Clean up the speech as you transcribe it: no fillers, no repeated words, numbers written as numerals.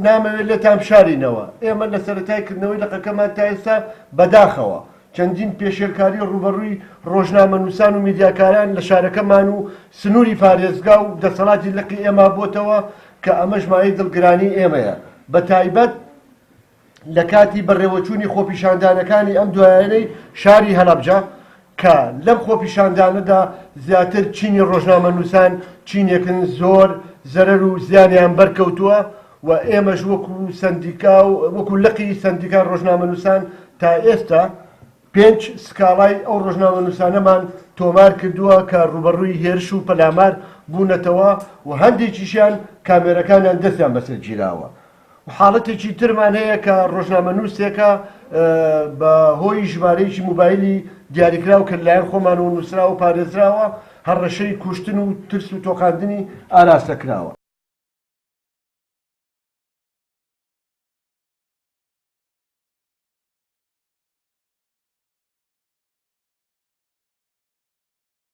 نامەوێت لێتان بشارینەوە، ئێمە لە سەرەتای کردنەوەی لقەکەمان تا ئێستا بەداخەوە چەندین پێشێلکاری ڕووبەڕووی ڕۆژنامەنووسان و میدیاکاران لە شارەکەمان و سنووری پارێزگا و دەسەڵاتی لقی ئێمە بۆتەوە کە ئەمەش مایەی دڵگرانی ئێمەیە بەتایبەت لە کاتی بەڕێوەچوونی خۆپیشاندانەکانی ئەم دوایانەی شاری هەڵەبجە کە لەم خۆپیشاندانەدا زیاتر چینی ڕۆژنامەنووسان چینێکن زۆر زەرەر و زیانیان بەرکەوتووە و ئێمەش وەکو سەندیکا و وەکو لقی سەندیکای ڕۆژنامەنووسان تا ئێستا پێنج سکاڵای ئەو ڕۆژنامەنووسانەمان تۆمار کردووە کە ڕووبەڕووی هێرش و پەلامار بوونەتەوە و هەندێکیشیان کامێرەکانیان دەستیان بەسەر گیراوە. حاڵەتێکی ترمان هەیە کە ڕۆژنامەنووسێکە بە هۆی ژمارەیەکی موبایلی دیاریکراو کە لەلایەن خۆمانەوە نووسراوە و پارێزراوە، هەڕەشەی کوشتن و ترس و تۆقاندنی ئاراستە کراوە.